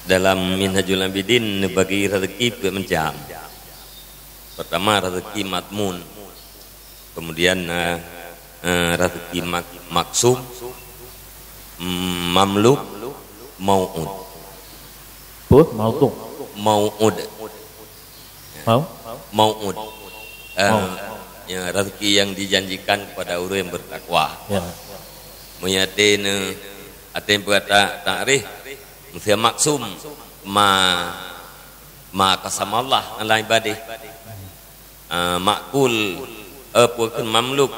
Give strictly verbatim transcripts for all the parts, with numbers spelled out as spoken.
Dalam Minhajul Abidin neubagi rezeki peuet macam. Pertama, rezeki madmun. Kemudian, eh, eh, rezeki mak-, maksum, mm, mamluk, mau'ud. Apa? Mau'ud. Mau'ud. Mau? Mau'ud. Eh, Mau. Ya, rezeki yang dijanjikan kepada orang yang bertakwa. Ya. Meunyoe até ne, até beurata takrif, mesti maksum ma, ma qasamallah ala ibadih. Ah, makul, eh, pukon mamluk,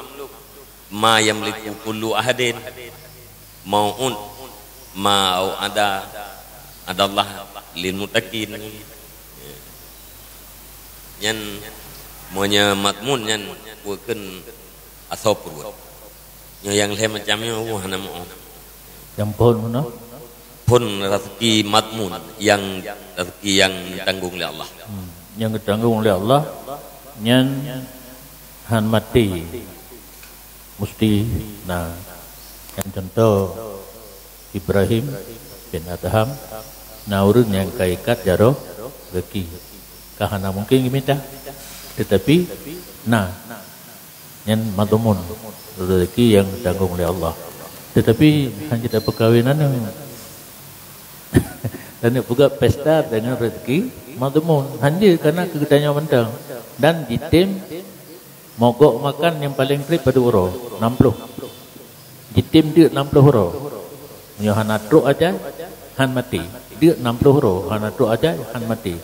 ma yamliku kullu ahadin, mau'ud, ma au'ada adallah lil muttaqin. Nyan, meunyoe madmun nyan, pukon asoe pruet. Nyoe nyang lhèe macam nyoe, wah, hana meu'oh. Nyang phôn meunoe? Phôn rezeki madmun, yang rezeki yang ditanggung lé Allah. Hmm. Nyang geutanggong lé Allah, nyan han maté. Musti na. Nyang contoh Ibrahim bin Adham, na ureueng nyang ka ikat jaroe gaki. Ka hana mungken geumita. Tetapi na. Nyan madmun, rezeki nyang tanggong lé Allah. Tetapi hana jeuet tapeukawen aneuk. Dan peugah pesta dengan rezeki madmun. Hana jeuet, karena keu geutanyoe mantong. Dan jitem mogok makan nyang paleng trép padub uroe, nam ploh. Jitem deuk nam ploh uroe. Meunyoe hana trok ajai, han maté. Deuk nam ploh uroe, hana trok ajai, han maté.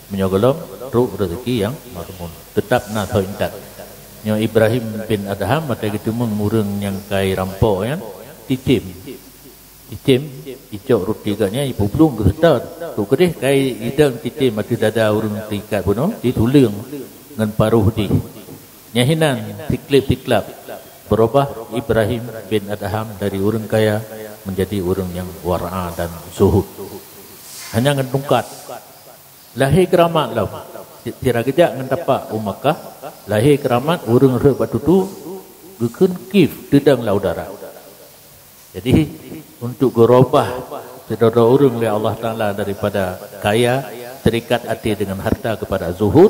Meunyoe gohlom, trok rezeki nyang madmun. Teutap na soe intat. Nyoe Ibrahim bin Adham, watèe geuteumeung ureueng nyang ka irampok nyan, cicém. Cicém, icok ruti geuh nyan, ipeublueng geuseutôt. Trok keudeh ka idong cicém ateueh dada ureueng teuikat bunoe, ituleueng ngon paruh jih. Nyan hinan siklab-siklab, beurubah Ibrahim bin Adham dari ureueng kaya menjadi ureueng nyang wara' dan zuhud. Hanya ngon tungkat. Lahé keuramat lom. Sira geujak ngon tapak u Makkah, lahé keuramat ureueng rhot bak tutoe, geukheun kif teudong lam udara. Jadi, untuk geurubah sidroe-droe ureueng lé Allah Taala daripada kaya, terikat até dengan harta kepada zuhud,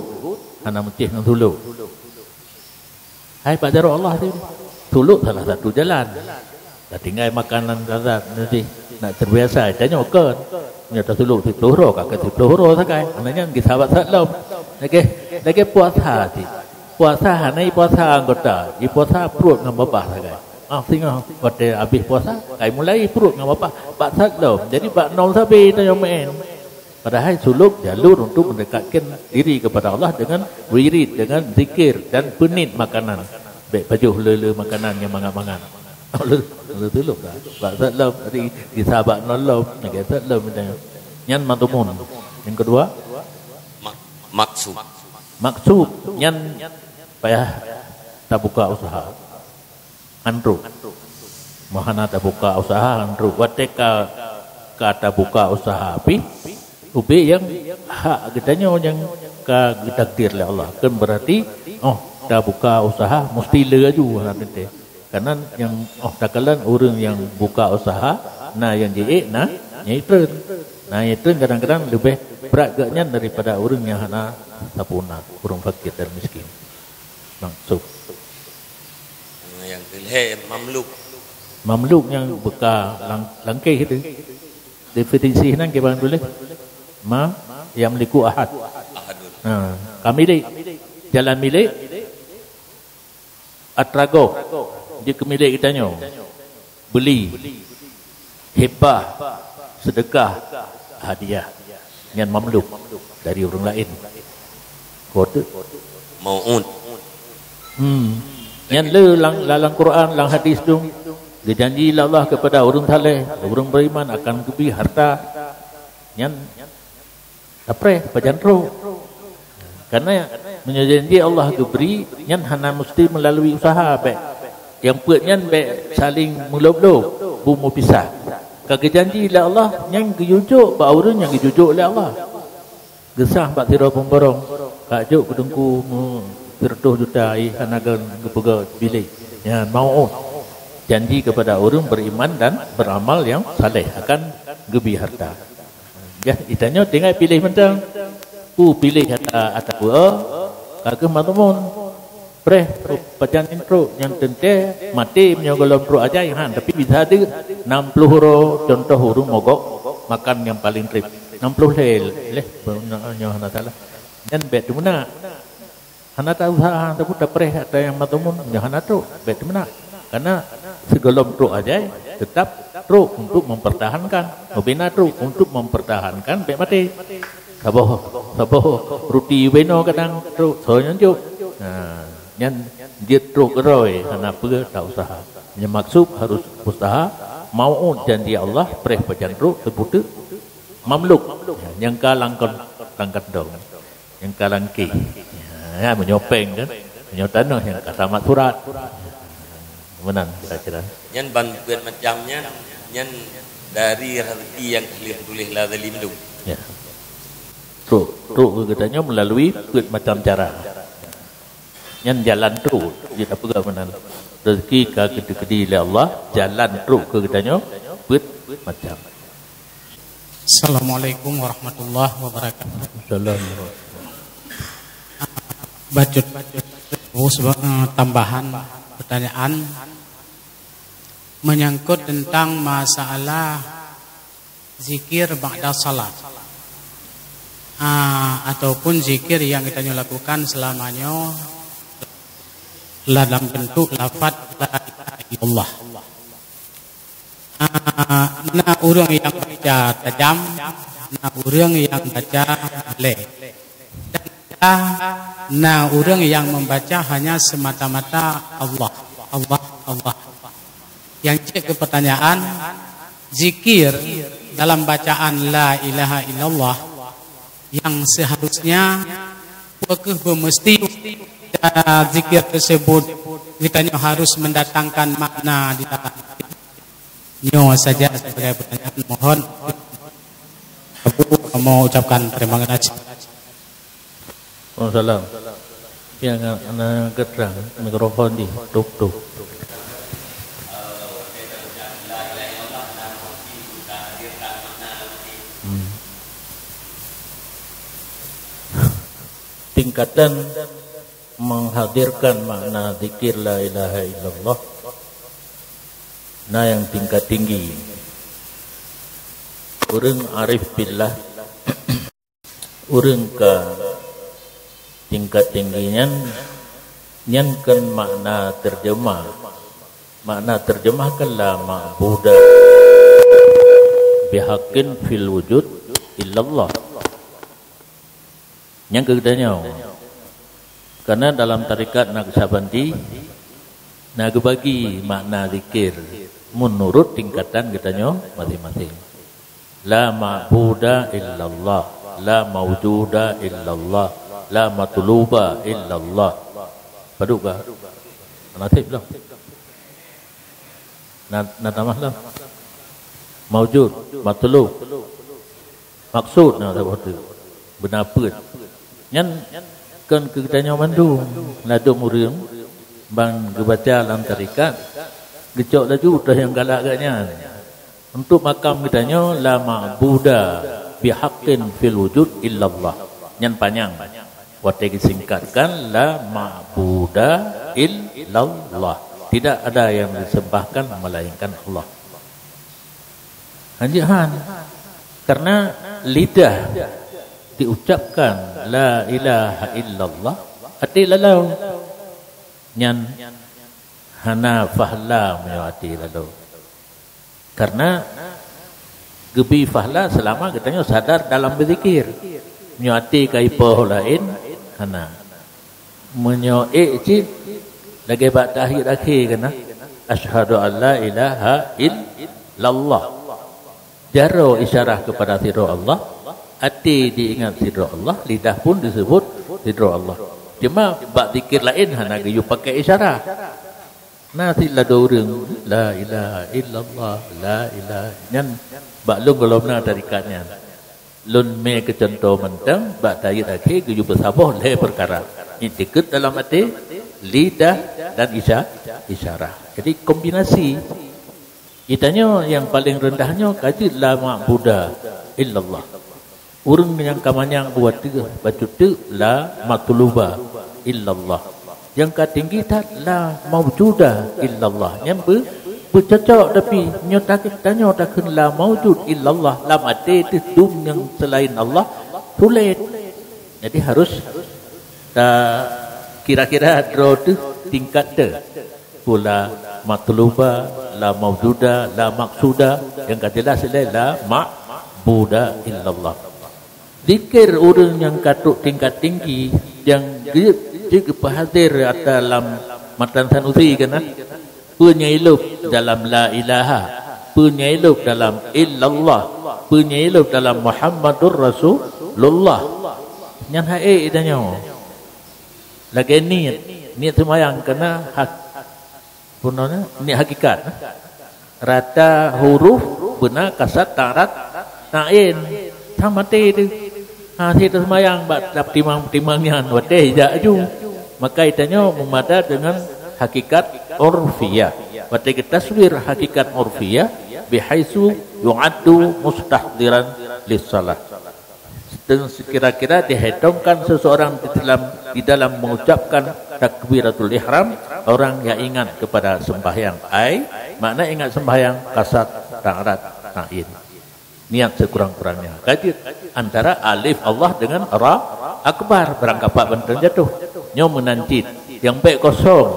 hana meucéh ngon sulok. Hai bak jaroe Allah tu. Sulok salah satu jalan. Dah tinggai makanan lezat nanti nak terbiasa, tanyoe kon. Nyoe tasulok siplôh uroe, ka keu siplôh uroe sagai. Maknanya geusabat that lom. Lagèe, lagèe puasa cit. Puasa hana ipuasa anggota, ipuasa pruet ngon babah sagai. Ah, singoh watèe habéh puasa, kai mulai pruet ngon babah, bak that lom. Jadi bak nol sabe tanyoe meu'en. Padahai sulok jalur untuk mendekatkan diri kepada Allah dengan wirid, dengan zikir dan peuniet makanan. Bèk pajoh le-le makanan nyang mangat-mangat. Le, le sulok dah. Bak that lom tadi disabat nol lom, lagèe that lom misalnya. Nyan madmun. Yang kedua, Mak-, maksum. Maksum nyan payah tabuka usaha. Antruk. Meuhana tabuka usaha antruk. Watèe ka, ka tabuka usaha pih, ubé nyang hak geutanyoe nyang ka geutakdir lé Allah. Kon beurati, oh, tabuka usaha musti le laju, hana teuntèe. Karena nyang, oh, takalon ureueng nyang buka usaha, na nyang jiék, na nyang itreun. Na nyang itreun kadang-kadang leubeh brat geuh nyan daripada ureueng nyang hana sapeue na, ureueng fakir dan miskin. Maksum. Nyang keulhèe mamluk. Mamluk nyang beuka lang-, langkeh itu. Definisi nyan kiban tuléh. Ma yamliku ahad. Ahadun. Ha, ka milék. Jalan milék. Atra gob. Jeuet keu milék geutanyoe. Beuli, hibah, seudeukah, hadiah, nyan mamluk dari ureueng laén. Kode mau'ud. Hmm. Nyan le lam, lam Quran, lam hadis tu, geujanji lé Allah kepada ureueng saleh, ureueng beriman akan geubri harta. Nyan Tapreh pajan trok. Karena meunyoe janji Allah geubri, nyan hana meusti meulalui usaha bèk. Nyang peuet nyan bèk saléng meulôb-lôb, bu meupisah. Ka geujanji lé Allah, nyan geujujok bak ureueng nyang geujujok lé Allah. Geusah bak sidroe pemborong, ka jok keu teungku meu-, seratus juta, ih, hana geupeugah bilék. Nyan mau'ud. Janji kepada ureueng beriman dan beramal yang saleh akan geubri harta. Ya, itanyoe tinggai piléh mantong. Ku piléh ata, ata beuo, ka keuh mazmun. Preh trok, pajan nyan trok, nyang teuntée maté meunyoe gohlom trok ajai, han, tapi bisa deuh enam puluh uroe, contoh ureuëng mogok makan nyang paleng treb. Enam puluh lhée, lhée, nyoe hana salah. Nyan bék teumeunak. Hana ta-, hana tapeue tapreh ata nyang mazmun, nyoe hana trok, bék teumeunak. Karena sigohlom trok ajai, tetap trok untuk mempertahankan. Mubina trok untuk mempertahankan, bék maté. Saboh, saboh ruti binoe kadang trok, soe nyang jok. Nah, nyan jeuet trok keudroe, hana peue ta-usaha. Nyang maksud harus usaha, mau'ud janji Allah, preh pajan trok, teupeuteuek mamluk. Nyang ka langkon, langkon dong. Nyang ka langkeh. Ya, meunyoe péng kan. Meunyoe tanoh nyang ka tamat surat. Meunan kira-kira. Nyan ban peuet macam nyan, nyan dari rezeki nyang ka lheueh tuléh la zalim tu. Ya. Trok, trok keu geutanyoe melalui peuet macam cara. Nyan jalan trok, jeuet tapeugah meunan. Rezeki ka geukeudi lé Allah, jalan trok keu geutanyoe peuet macam. Assalamualaikum warahmatullahi wabarakatuh. Salam. Bacut, oh, sebab, eh, tambahan pertanyaan menyangkut tentang masalah zikir ba'da salat. Ah, ataupun zikir yang kita lakukan selamanya dalam bentuk lafaz la ilaha illallah. Ah, na ureuëng nyang baca tajam, na ureuëng nyang baca lé. Dan na ureuëng nyang membaca hanya semata-mata Allah, Allah, Allah. Nyang cit keu pertanyaan, zikir dalam bacaan la ilaha illallah yang seharusnya, peu kheueh beumeusti, dan zikir tersebut geutanyoe harus mendatangkan makna di dalam. Nyoe saja sebagai pertanyaan, mohon Abu mau ucapkan terima kasih. Waalaikumsalam. Nyang na, na geutrang mikrofon di tup-tup. Hmm. Tingkatan menghadirkan makna zikir la ilaha illallah na nyang tingkat tinggi. Ureuëng arif billah, ureuëng ka tingkat tinggi nyan, nyan kon makna terjemah. Makna terjemah kan la ma'buda bihaqqin fil wujud illallah. Nyang keu geutanyoe. Karena dalam tarekat Naqsyabandi na geubagi makna zikir meunurot tingkatan geutanyoe maséng-maséng. La ma'buda illallah, la maujuda illallah, la matluba illallah. Padub ka? Nasib lah. Na, na tamah lah. Maujud, matlub, maksud, na saboh teuk. Beuna peuet. Nyan kon keu geutanyoe mandum, ladôm ureuëng ban geubaca lam tarekat, geucok laju toh nyang galak geuh nyan. Untuk makam geutanyoe, la ma'buda bihaqqin fil wujud illallah. Nyan panyang. Watée geusingkatkan, la ma'buda illallah. Tidak ada yang disembahkan melainkan Allah. Hanjeuet han. Karena lidah diucapkan la ilaha illallah, até lalau. Nyan hana fahla meunyoe até lalau. Karena geubi fahla selama geutanyoe sadar dalam beuzikir. Meunyoe até ka ipoh laén, hana. Meunyoe ék cit, lagée bak tahiyat akhé keunan, asyhadu an la ilaha illallah. Jaroe isyarah kepada sidroe Allah, até diingat sidroe Allah, lidah pun disebut sidroe Allah. Cuma bak zikir laén hana geuyue pakai isyarah. Na cit ladôm ureuëng, la ilaha illallah, la ilaha, nyan bak lôn gohlom na tarekat nyan. Lôn mé keu cuntoh mantong, bak tahiyat akhé geuyue peusaboh lhée peukara. Iktikad dalam até, lidah, dan isya-, isyarah. Jadi kombinasi. Geutanyoe nyang paleng reundah nyoe ka jeuet la ma'buda illallah. Ureuëng nyang ka manyang u ateueh bacut teuk la matluba illallah. Nyang ka tinggi that la maujuda illallah. Nyan beu-, beucocok, tapi nyoe ta-, tanyoe takheun la maujud illallah, lam até teuh dum nyang seulaén Allah, sulet. Jadi harus ta kira-kira droe teuh tingkat teuh. Peue la matluba, la maujuda, la maksuda, nyang ka jeulaih ilée la ma'buda illallah. Zikir ureuëng nyang ka trok tingkat tinggi, nyang jeuet, jeuet geupeuhadér atra lam matan Sanusi keunan, peue nyang ilôb dalam la ilaha, peue nyang ilôb dalam illallah, peue nyang ilôb dalam Muhammadur Rasulullah. Nyan hai tanyoe. Lagée niet, niet seumayang keunan hak, peue nan, niet hakikat. Rata huruf beuna kasad ta'arat ta'in. Sang maté teuh. Ha, sit seumayang bak timang-timang nyan, watée jak aju. Maka tanyoe meumada deungon hakikat urfiyah. Watée geutaswir hakikat urfiyah, bihaitsu yu'addu mustahdiran lis-shalah. Dan sekira-kira dihitungkan seseorang di dalam, di dalam mengucapkan takbiratul ihram, orang yang ingat kepada sembahyang. Ai, makna ingat sembahyang, kasad ta'arat ta'in. Niat sekurang-kurangnya. Ka jeuet antara alif Allah dengan ra akbar, barangkapat bantuan jatuh. Nyoe meunan cit, nyang bék kosong.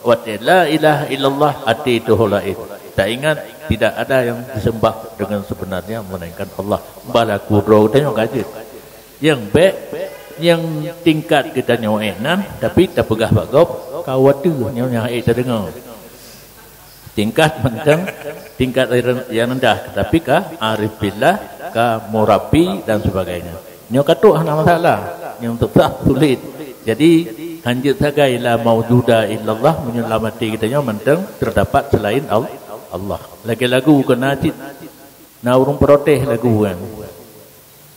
Watée la ilaha illallah, até teuh ho laén. Taingat, tidak ada yang disembah dengan sebenarnya melainkan Allah. Bah laku droe geutanyoe ka jeuet. Nyang bék, nyang tingkat geutanyoe ék nan, tapi tapeugah bak gob, ka watée nyoe nyang ék tadeungoe. Tingkat mantong, tingkat nyang rendah, tapi ka arif billah, ka murabbi dan sebagainya. Nyoe ka trok hana masalah. Nyang teupah sulet. Jadi, hanjeuet sagai la maujuda illallah, meunyoe lam até geutanyoe mantong terdapat selain Al-, Allah. Lagée lagu keunan cit, na ureuëng protes lagu nyan.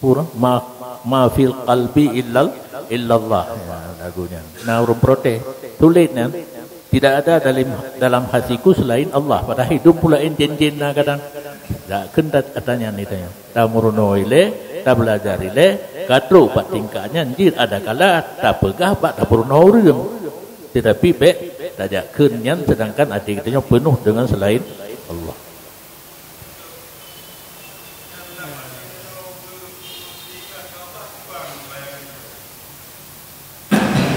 Pura, ma, ma fil qalbi illal, illallah. Ya, lagu nyan. Na ureuëng protes. Sulet nyan. Tidak ada dalam, dalam hatiku selain Allah. Padahai dum pula jén-jén na kadang. Dak kheun ta-, ata nyan ni tanyoe. Tameurunoe ilée, tabelajar ilée, ka trok bak tingkat nyan jeuet adakala tapeugah bak tameurunoe ureuëng. Tetapi bék tajak kheun nyan sedangkan até geutanyoe peunoh dengan selain Allah.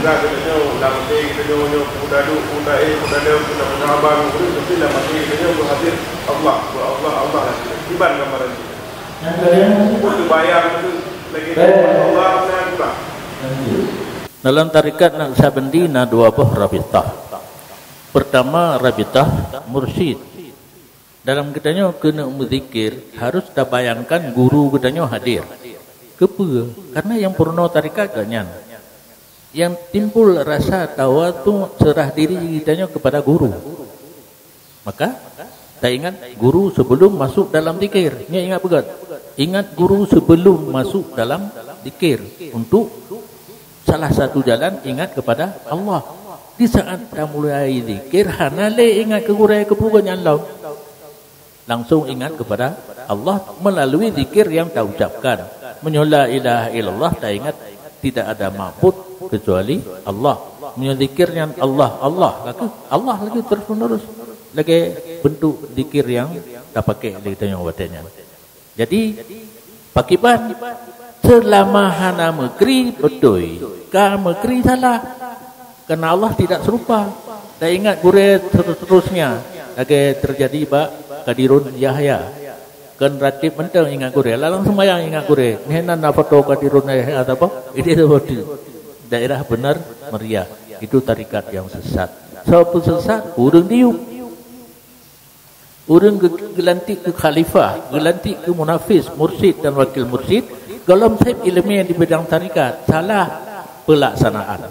Peugah geutanyoe, lam até geutanyoe nyoe, peue daduek, peue taéh, peue tadong, peue tapeugah haba ngon ureuëng, tapi lam até geutanyoe beuhadér Allah, beu Allah, Allah lagée. Kiban gambaran jih. Nyang kalian Peue teubayang tu lagée Baik. Allah, Allah, Allah. Lanjut. Dalam tarekat Naqsyabandi na dua boh rabitah. Pertama, rabitah mursyid. Dalam geutanyoe keuneuk meuzikir, harus tabayangkan guru geutanyoe hadir. Keupeue? Karena nyang peurunoe tarekat geuh nyan. Nyang timbul rasa tawadu, serah diri geutanyoe kepada guru. Maka, taingat guru sebelum masuk dalam zikir. Nyoe ingat beugét. Ingat guru sebelum masuk dalam zikir. Untuk salah satu jalan ingat kepada Allah. Di saat tamulai zikir, hana lé ingat keu gurée keupeue nyan lom. Langsung ingat kepada Allah melalui zikir yang taucapkan. Meunyoe la ilaha illallah, taingat tidak ada ma'bud kecuali Allah. Meunyoe zikir nyan Allah, Allah, ka keuh Allah laju terus menerus. Lagée bentuk zikir nyang tapaké lé geutanyoe watée nyan. Jadi, pakriban, seulama hana meukri beutôi, ka meukri salah. Karena Allah tidak serupa. Dan ingat gurée seterusnya, lagée terjadi bak Kadirun Yahya. Kon ratib mantong ingat gurée, lam seumayang ingat gurée. Meunan na foto Kadirun Yahya saboh, idéh saboh teuk. Daerah benar meriah. Itu tarekat yang sesat. Soe peusesat? Ureuëng diyueb. Ureuëng geu-, geulantik keu khalifah, geulantik keu munafiz, mursyid dan wakil mursyid, gohlom sép iéleumé di bidang tarekat, salah peulaksanaan.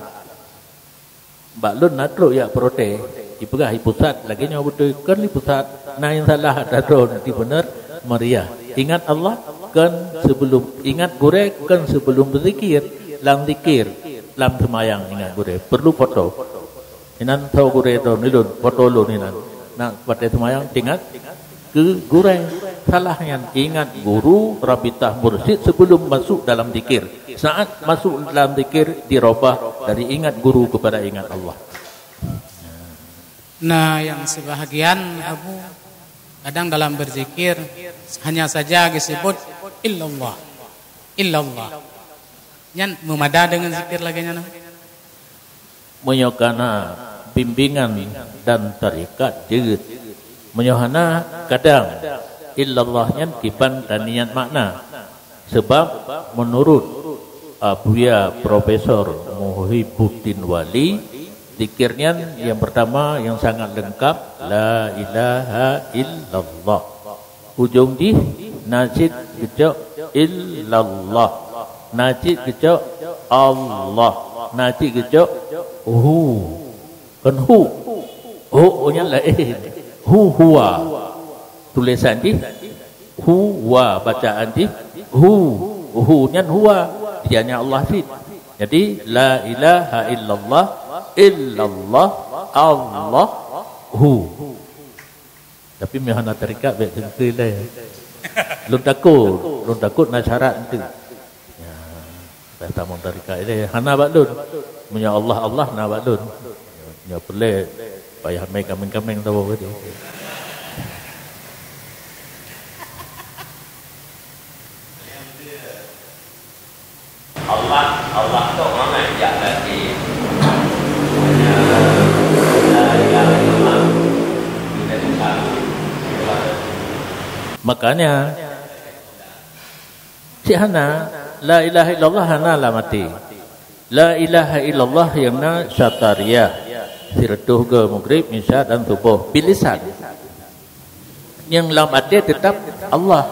Bak lôn na trok jak protes, jipeugah di pusat, lagée nyoe beutôi kon di pusat, na nyang salah ata droe, di beuneueh meriah. Ingat Allah kon sebelum, ingat gurée kon sebelum beuzikir, lam zikir, lam seumayang ingat gurée, perlu foto. Inan soe gurée droe, ilôn, foto lôn inan. Na watée seumayang teuingat, Keu gurée. Salah nyan, ingat guru, rabitah mursyid sebelum masuk dalam zikir. Saat masuk dalam zikir, dirobah dari ingat guru kepada ingat Allah. Nah, yang sebahagian Abu kadang dalam berzikir hanya saja disebut illallah, illallah. Nyan meumada dengan zikir lagée nyan? Meunyoe kana bimbingan dan tarekat jeuet. Meunyoe hana, kadang illallah nyan kiban taniat makna. Sebab menurut Abuya Profesor Muhibuddin Wali, zikir nyan yang pertama yang sangat lengkap, la ilaha illallah. Ujong jih na cit geucok illallah, na cit geucok Allah, na cit geucok hu. Kon hu. Hu nyan laén. Hu huwa. Tulisan jih huwa, bacaan jih hu. Hu nyan huwa. Dia nyan Allah cit. Jadi la ilaha illallah, illallah, Allah, hu. Tapi meunyoe hana tarekat bék seukeulée. Lôn takot, lôn takot na syarat eunteuk. Ya, dah tamong tarekat ilée hana bak lôn. Meunyoe Allah Allah na bak lôn. Nyoe peureulée payah mé kaméng-kaméng tawoe tadi. Allah, Allah tu mana jak lagi? Makanya, cit hana, la ilaha illallah hana lam até. La ilaha illallah nyang na syatariah, sireutôh goe Maghrib, Isya dan Suboh, bilisan. Nyang lam até teutap Allah.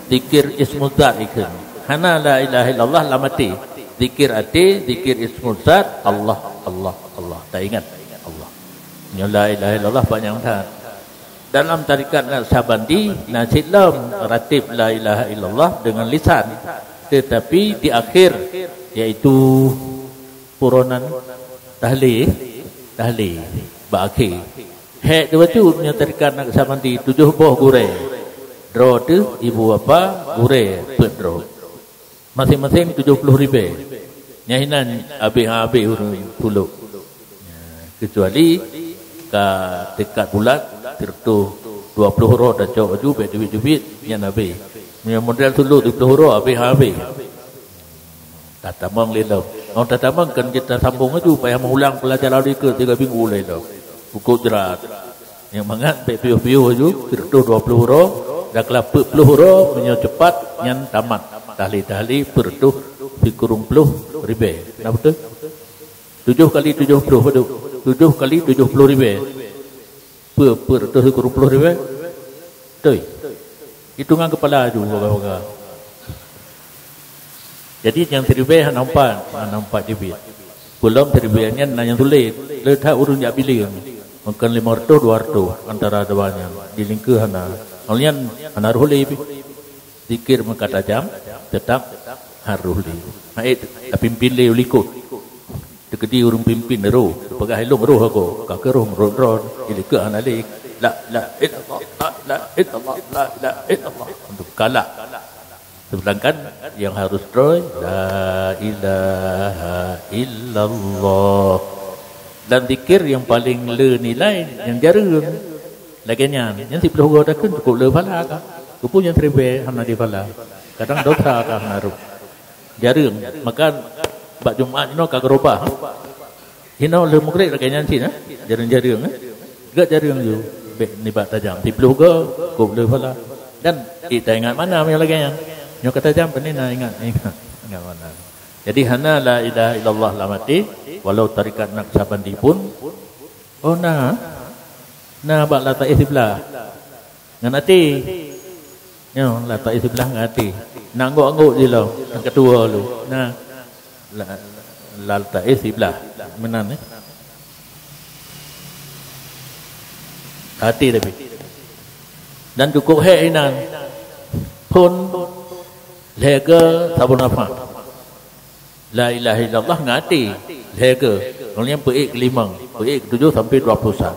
Zikir ismu zat ikheun. Hana la ilaha illallah lam até. Zikir até, zikir ismu zat, Allah, Allah, Allah. Taingat Allah. Nyoe la ilaha illallah banyak that. Dalam tarekat Naqsyabandi na cit lom ratib la ilaha illallah dengan lisan, tetapi di akhir, yaitu puronan tahlil, tahlil bak akhé. Hék teuh bacut nyoe tarekat Naqsyabandi tujoh boh gurée. Droe teuh ibu bapa gurée peuet droe. Maséng-maséng tujoh ploh ribée. Nyan hinan abéh-abéh ureuëng tulok. Kecuali ka teukat bulat, sireutôh dua ploh uroe tacok laju bék teubiet-teubiet, nyan abéh. Meunyoe model tulok siplôh uroe, abéh-abéh. Tatamong lé lom. Ngon tatamong kan kita sambung laju, payah meuulang peulajaran likot tiga minggu lé lom. Pukok jrat. Nyang mangat bék piôh-piôh laju, sireutôh dua ploh uroe, dan keu peuet ploh uroe, meunyoe cepat, nyan tamat. Tahlil-tahlil, peureutôh sikureueng ploh ribée. Na beutôi? Tujoh kali tujoh ploh padub? Tujoh kali tujoh ploh ribée. Peu, peureutôh sikureueng ploh ribée? Beutôi. Hitongan keupala laju, baga-baga. Jadi nyang siribée hana umpat, hana umpat jibiet. Peulom siribée nyan na nyang sulet, le that ureuëng jak bileung. Mungken limong reutôh, dua reutôh antara dua nyan. Di lingkeue hana. Ngon nyan hana roh lé pih. Zikir meukatajam teutap harôh lé. Hait tapimpén lé u likot. Teukeudi ureuëng pimpén roh, peugah ilong roh aku, ka keu roh meurot droe, di likeue hana lé. La ilaha illallah, la ilaha illallah, la ilaha illallah. Untuk kalak. Sedangkan yang harus droe, la ilaha illallah. Dan zikir yang paling le nilai, yang jareueng. Lagée nyan, nyang siplôh uroe takheun cukup le phala ka. Keupeue nyang siribée hana di phala. Kadang dosa ka hana rôh. Jareueng, maka bak Jumat inoe ka geurubah. Inoe lheueh Maghrib lagée nyan cit, eh? Jareueng-jareueng, eh? Gak jareueng ju, bék nibak tajam. Siplôh goe, kôb lheueh phala. Dan ék taingat mana meunyoe lagée nyan. Nyoe ka tajam, pane na ingat, ingat, ingat mana. Jadi hana la ilaha illallah lam até, walau tarekat Naqsyabandi pun, oh na, na bak lataéh siblah. Ngon até. Nyoe, lataéh siblah ngon até. Na anggok-anggok jih lom, nyang keudua lu. Na, la-, lataéh siblah. Meunan, eh. Até tapi. Dan cukup hék inan. Phon lhée goe saboh nafah. La ilaha illallah ngon até lhée goe. Ngon nyan peuék keulimong, peuék keutujoh sampai dua puluh sa.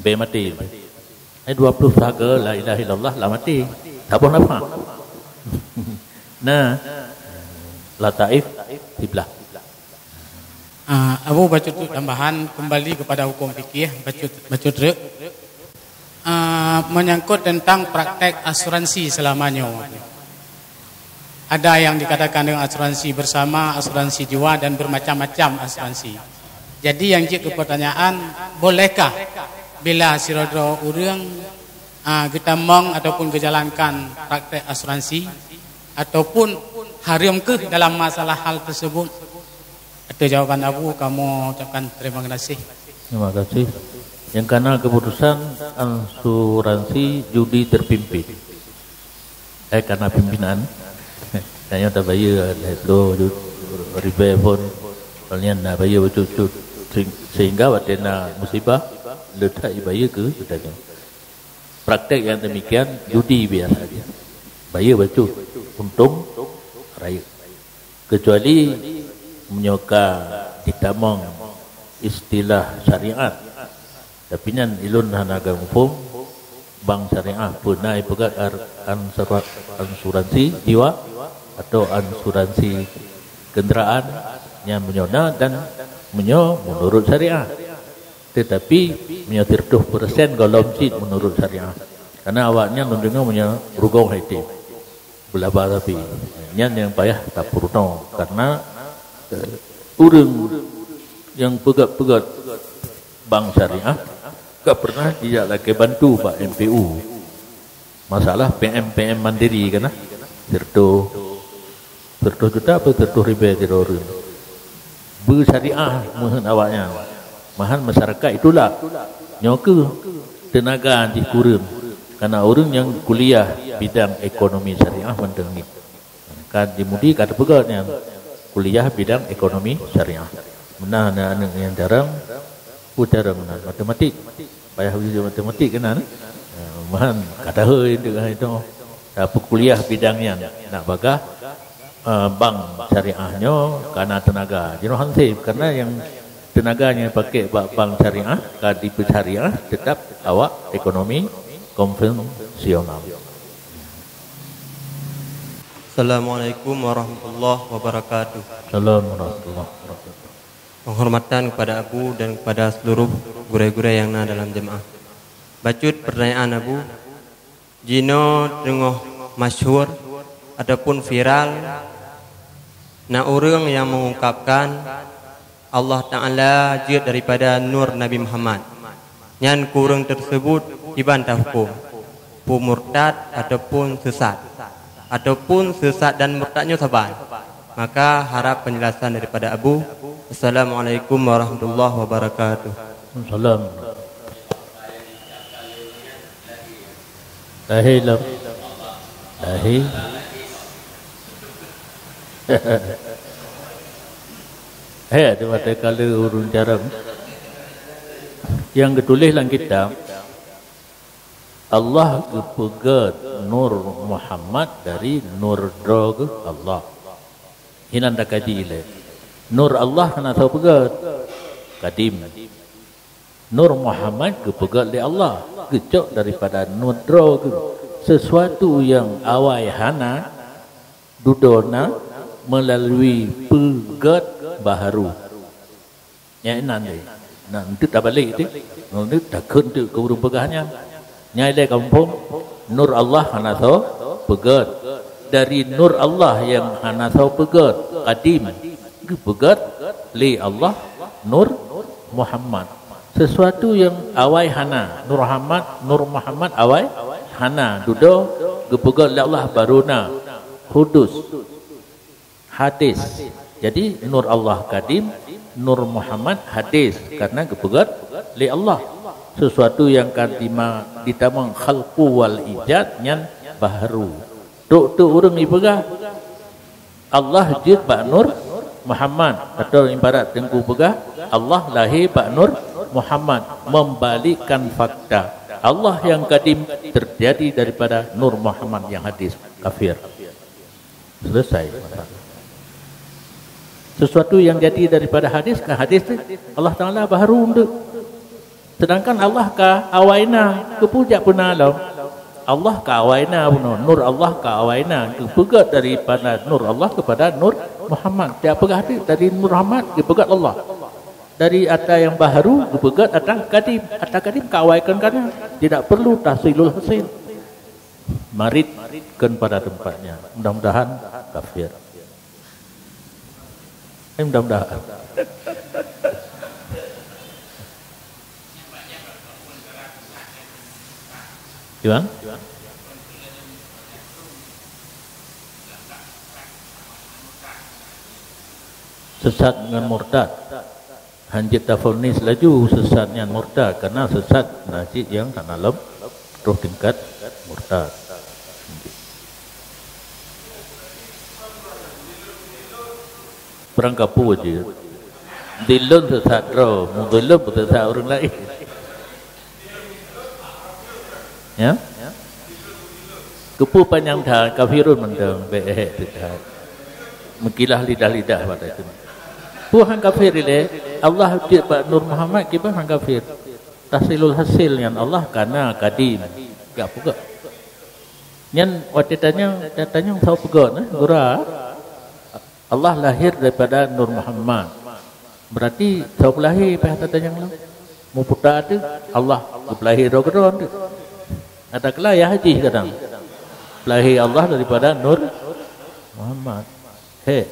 Bék maté. Eh, dua puluh saga la ilaha illallah lah mati. Tak apa nafah. Nah, lataif siblah. Ah, Abu bacut tambahan kembali kepada hukum fikih, bacut, bacut rek. Ah, menyangkut tentang praktek asuransi selama nyoe. Ada yang dikatakan dengan asuransi bersama, asuransi jiwa dan bermacam-macam asuransi. Jadi yang jeuet keu pertanyaan, bolehkah bila sidroe-droe ureuëng, ah, geutamong ataupun geujalankan praktek asuransi ataupun haram keuh dalam masalah hal tersebut? Atau jawaban Abu, kamu ucapkan terima kasih. Terima kasih. Yang kana keputusan asuransi judi terpimpin. Eh, kana pimpinan. Tanya tak bayar, eh, tu, tu, ribai pun. Soalnya nak bayar betul-betul. Sehingga waktu na musibah, letak bayar ke, katanya. Praktek yang demikian, judi biasa saja. Bayar betul, untung raya. Kecuali meunyoe ka jitamong istilah syariat. Tapi nyan ilôn hana geuphom bank syariah peue na ipeugah ar-, ansura-, asuransi jiwa atau asuransi kenderaan nyan meunyoe na dan meunyoe meunurot syariah. Tetapi meunyoe siratoh persen gohlom cit meunurot syariah. Karena awaknyan lôn deungoe meunyoe rugong hai tém. Beulaba sapi. Nyan nyang payah tapeurunoe karena, eh, ureuëng nyang peugöt-peugöt bank syariah ka pernah jijak lakée bantu bak M P U. Masalah P M P M Mandiri kana, siratoh, siratoh juta apa siratoh ribée sidroe ureuëng. Beusyariah meuheuet awaknyan. Mahan masyarakat itulak. Nyoe keuh teunaga jih kureueng. Kana ureuëng nyang kuliah bidang ekonomi syariah mantong ngieng. Ka di MUDI ka teupeugah nyan kuliah bidang ekonomi syariah. Meunan na aneuk nyang jarang, peue cara meunan matematik. Payah uji matematik keunan, eh? Eh, mahan ka tahôi deuk hai tu. Tapi kuliah bidang nyan nak bagah, eh, bank syariah nyoe kana teunaga. Jinoe hansip karena yang teunaga nyang pakai bak bank syariah ka dipeusyariah tetap awak ekonomi konvensional. Assalamualaikum warahmatullahi wabarakatuh. Salam warahmatullahi wabarakatuh. Penghormatan kepada Abu dan kepada seluruh gurée-gurée yang na dalam jemaah. Bacut pertanyaan Abu, jinoe teungoh masyhur ataupun viral, na ureuëng yang mengungkapkan Allah Ta'ala jeuet daripada nur Nabi Muhammad. Nyan keu ureuëng tersebut kiban tahukôm, peue murtad ataupun sesat, ataupun sesat dan murtad nyoe saban. Maka harap penjelasan daripada Abu. Assalamualaikum warahmatullahi wabarakatuh. Salam. Lahé lom. Lahé. Hai, ada mata kala ureuëng jarang. Nyang geutuléh lam kitab, Allah geupeugöt Nur Muhammad dari nur droe geuh Allah. Hinan takaji ilée. Nur Allah hana soe peugöt. Kadim. Nur Muhammad geupeugöt lé Allah, geucok daripada nur droe geuh. Sesuatu nyang awai hana, dudoe na, meulalu peugöt baharu. Nyan inan deh. Nah, eunteuk tabalek teuh. Eunteuk takheun teuk keu ureuëng peugah nyan. Nyan ilée kamoe phom, nur Allah hana soe peugöt. Dari nur Allah nyang hana soe peugöt, kadim, geupeugöt lé Allah Nur Muhammad. Sesuatu nyang awai hana, Nur Muhammad, Nur Muhammad awai hana, dudoe geupeugöt lé Allah baru na, hudus. Hadis. Jadi, Nur Allah kadim, Nur Muhammad hadis, karena geupeugöt lé Allah. Sesuatu nyang ka dima-, ditamong khalqu wal ijad nyan baharu. Trok-trok ureuëng jipeugah, Allah jeuet bak Nur Muhammad, atau ibarat Teungku peugah, Allah lahé bak Nur Muhammad, membalikkan fakta. Allah nyang kadim terjadi daripada Nur Muhammad nyang hadis. Kafir. Selesai masalah. Sesuatu nyang jadi daripada hadis, kan hadis tu Allah Taala baharu tu. Sedangkan Allah ka awaina, keupeue jak peuna lom? Allah ka awaina bunoe, nur Allah ka awaina, geupeugét daripada nur Allah kepada nur Muhammad. Jak peugah teuh dari nur Muhammad geupeugét Allah. Dari ata yang baharu geupeugét ata kadim. Ata kadim ka awaikan kana. Tidak perlu tahsilul hasil. Marit kön pada tempatnya. Mudah-mudahan kafir. Eh, mudah-mudahan. Gimana? Sesat ngon murtad. Hanjeuet tafonis laju sesat nyan murtad, karena sesat na cit nyang hana lom troh tingkat murtad. Barangkapeue jeuet. Dilôn sesat droe, meudilôn sesat ureuëng laén. Ya? Keupeue panyang that, kafirun mantong, bék hek teuh that. Meukilah lidah-lidah bak teuma. Peue han kafir ilée, Allah cit bak Nur Muhammad kiban han kafir. Tahsilul hasil nyan Allah kana kadim. Gak peugah. Nyan watée tanyong, tanyong soe peugah, nah, gura. Allah lahir daripada Nur Muhammad. Berarti soe peulahé pih ata tanyong lom? Muputa teuh Allah geupeulahé droe keudroe teuh. Ata keula ya haji kadang. Peulahé Allah daripada Nur Muhammad. He.